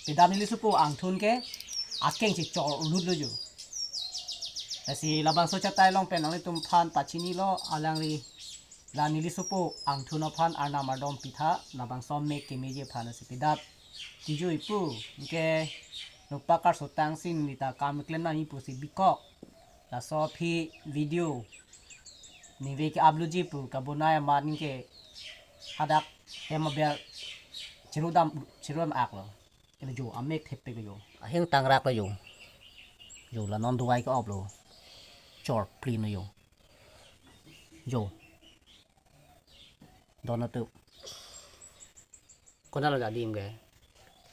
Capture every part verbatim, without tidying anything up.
Pidam neli sopo angthun ke akeng si chor ulut lo jo. Lasi labangso chatai along pen nanglitum aphan pachinilo alangli, la neli sopo angthun aphan arnam ardom pitha, labangso mek kemeji aphan. Lasi pidap tiju ipu, anke nopak karso tangsin nita kam klemnang ipu si bikok. Laso aphi video ningve ke-upload ji pu kabonai amat ningke hadak hem aber chirudam chirudam aklo. Kena jo amek thepek lo jo. Aheng tangrak lo jo. Jo la non duai ke-op lo. Chor plin lo jo. Jo. Don atum. Konat lo adim ke?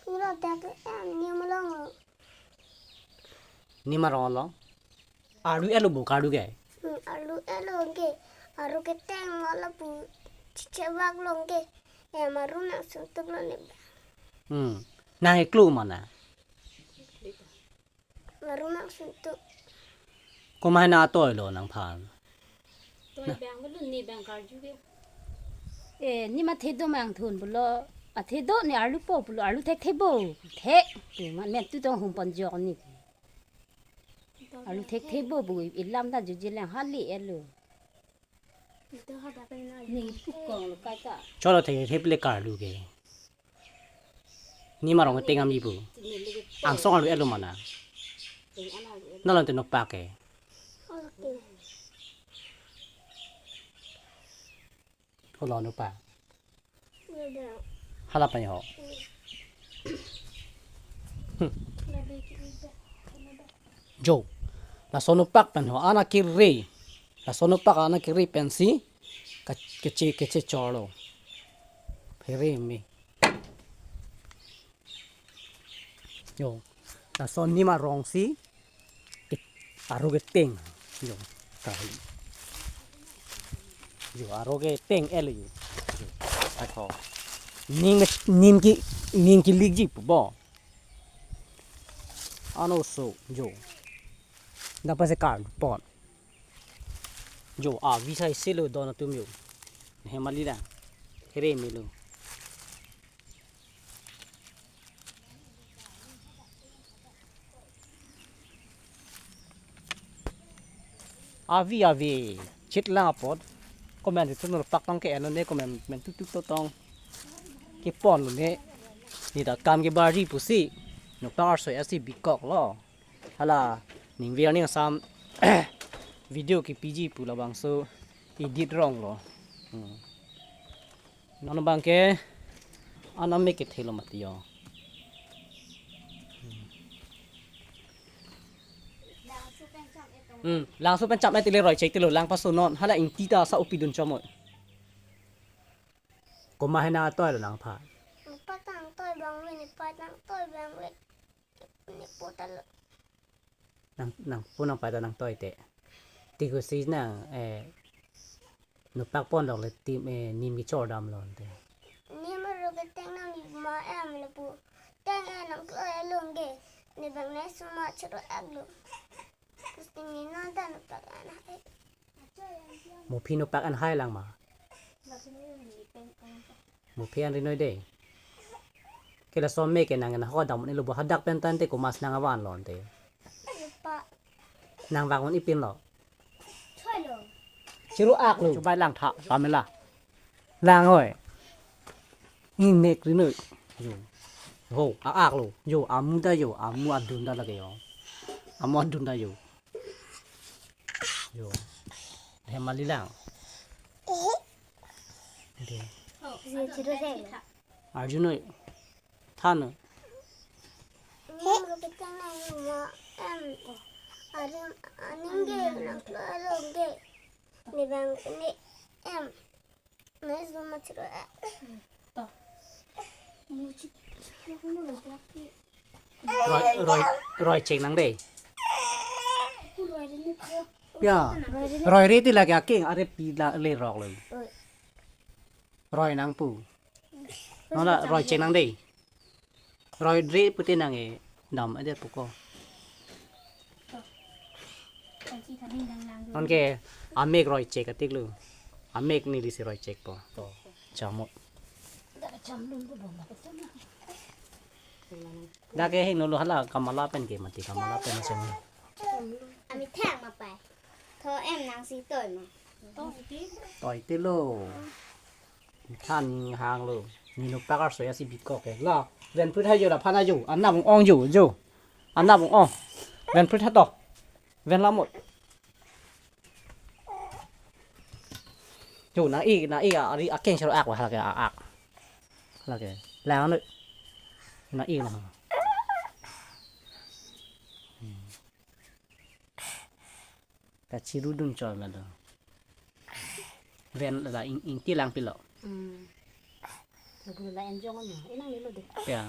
Ilo dak em nim along lo. Nim arong lo. Arlu elo bu karlu ke? Hmm, arlu elo ke. Arlu keteng lo lapu chiche bak long ke. Em arlu nang suntuk lo ne. Hmm. Nang iklu mana? Arlu nang suntuk. Komat na toi lo nangphan? Toi bang lo ne bang karju ke. Eh, ne ma thedo mang thun pulo. Athedo ne arlu po pulo, arlu thekthebo. Thek. Te man men tu tong hum pon jok ne. Arlu thekthebo bu ilam ta juji lang hali elo. Ne pukong lo kaita. Cholo thekthep le karlu ke. Ne ma rong teng am ipu. Angsong arlu elo mana? Nalon te nopak ke. Holo nopak. Hala pen ho. Hmm. Jo. Laso nopak pen ho. Ana kiri. Laso nopak ana kiri pensi. Ka-, kece, kece cholo. Phere me. Jo. Laso nim arong si. Ke-, arlu keteng. Jo. Kali. Jo, arlu keteng el jo. Jo. Ako. Nim, nim ki, nim ki lik ji pu bo. Ano so, jo. Dapat se kar pon. Jo, avi sai selo don atum jo. Hem ali la. Here melo. Avi avi chit lang apot. Komat tu nopak tong ke-en lo ne komat men tu tu to tong. Kepon lo ne. Nita kam kebarji pusi. Nopak arso asi bikok lo. Hala ningve arni asam video kepiji pu labangso edit rong lo. Hmm. Non abang ke ana mek kethelo mati jo. Hmm. Langso pen cham et tile roi chek tilo lang paso non hala ingti ta sa upi dun chomoi. Komat hena toi lo nangphan? Patang toi bang win, patang toi bang win. Ne pota lo. Nang, nang pu nang pai ta nang toi te. Ti kusi nang, eh, nopak pon lok le tim, eh, nim kechor dam lo te. Nim arlu keteng nang ma em lapu. Teng e nang kloi along ke. Ne bang ne suma choro ak lo. Terus tinggi nonton nopak an hai. Mo phi nopak an hai lang ma. Mo phi an rinoi de. Ke laso mek ke nang na ho dam un-e lo bo hadak pen tangte komat nang avan lo te. Lupa. Nang vang un-e pin lo. Choi lo. Choro ak lo. Chubai lang tha, pamela. Lang oi. Ingnek rinoi. Jo. Ho, a-ak lo. Jo, amu ta jo, amu adun ta lake jo. Amu adun ta jo. Jo. Hem ali lang. Ade. Arjun noi. Than noi. Nim arlu keteng nang ma em. Arim aning ke nang kloi along ke. Ne bang ne em. Ne suma choro ak. Roi, roi, roi chek nang de. Ya. Roi re ti lake akeng are pi la le rok lo. Roi nang pu. Nola roi chek nang de. Roi re pute nang e dam ade puko. Anke amek roi chek atik lo. Amek neli si roi chek po. To. Chamo. Dak ke hingno lo, hala kamala pen ke mati, kamala pen sing. Amethang ma pai. Tho em nangsi toi ma. Toi te lo. Than hang lo. Nino pakar soya si bikok ke. La, ven prit ha jo, la phan ha jo. Anap ong jo, jo. Anap ong. Ven prit ha to. Ven lamot. Jo, nang-ik, nang-ik, ari akeng sero ak, hala ke ak. Hala ke. Lang nu. Nang-ik na. Hmm. Kachirudun chol na do. Ven la ing, ingti lang pilo. Hmm. Lapu la enjong ano. Inang nilo de. Ya.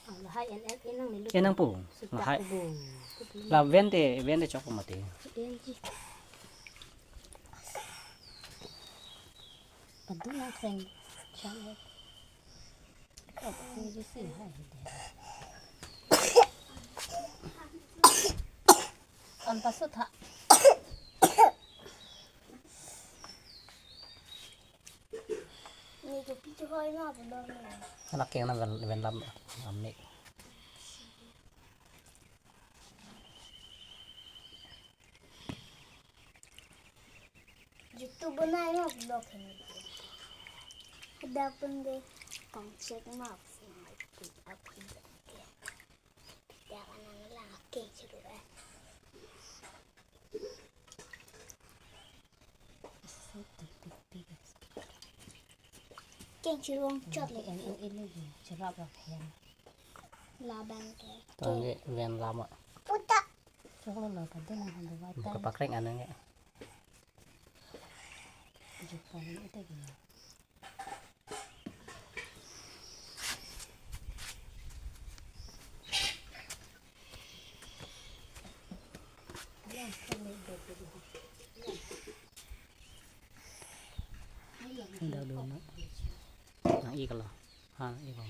Ah, lahai en, en, inang nilo. Inang pu. Sutak lahai. Bung. La ven te, ven te chok mati. En ji. Padu na seng. Chang. Oh, ini sih hai de. An pasut ha. Ni tu pi tu hoi ma belum ni. Anak yang na ven, ven lam, amek. YouTube banai ma vlog hai. Ada pun de kong check ma. Ya, kan nang lang keng chiru eh. Keng chiru ang chot le. En, en, en, en, cherap rak hen. Labang ke. Tangke ven lama. Puta. Chok lo lo, padu na han do vai. Buka ta pakreng anang ya. Jepang itu gini. Nang-ik lo. Ha, nang-ik lo.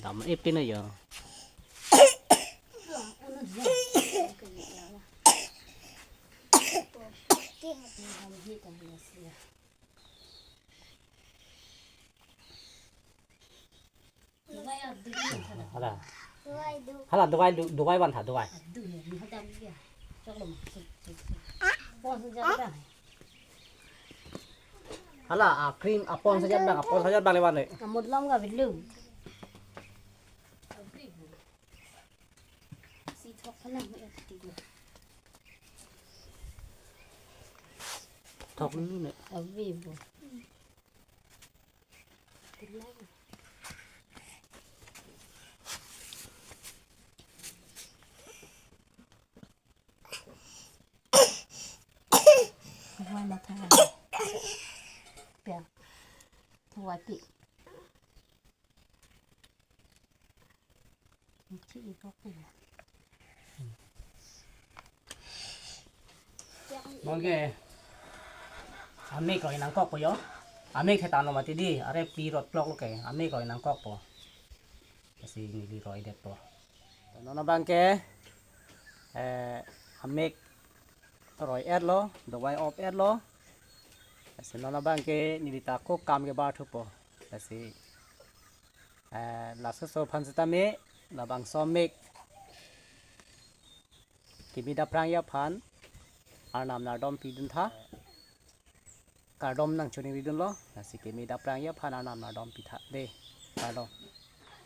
Dam ip tin ayo. Hala. Hala, dovai, do-, dovai van tha, dovai. Hala, a cream, a Pond's ajat abang, a Pond's ajat abang le van le. Amut lam ga bilu. Si thok kana mo ya ti. Thok lu ne. Avi bo. Vai matha. Pia. Vai pi. Bangke. Amek roi nangkokpo yo. Amek hetan lo mati di. Are pi rot plok lo ke. Amek roi nangkokpo. Lasi neli roi detpo. Non abangke, eh, amek roi-et lo, dovai op-et lo. Lasi non abangke neli ta ko kam ke bar thupo. Lasi, eh, laso so aphan sitame, labangso amek keme daprang aphan Arnam nangkardom pidun tha. Kardom nangchoningri dunlo, lasi keme daprang aphan Arnam nangkardom pitha de. Kardom.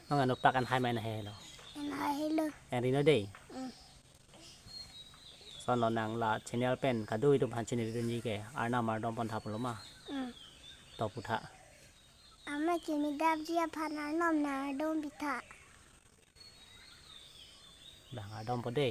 Nang anu pak an hai mai na helo. An hai helo. An rino de. Mm. Son lo nang la channel pen kado itum aphan channel dunji ke Arnam nangkardom pon tha pulo ma. Mm. To putha. Amek keme dapji aphan Arnam nangkardom pitha. Bang kardom po de.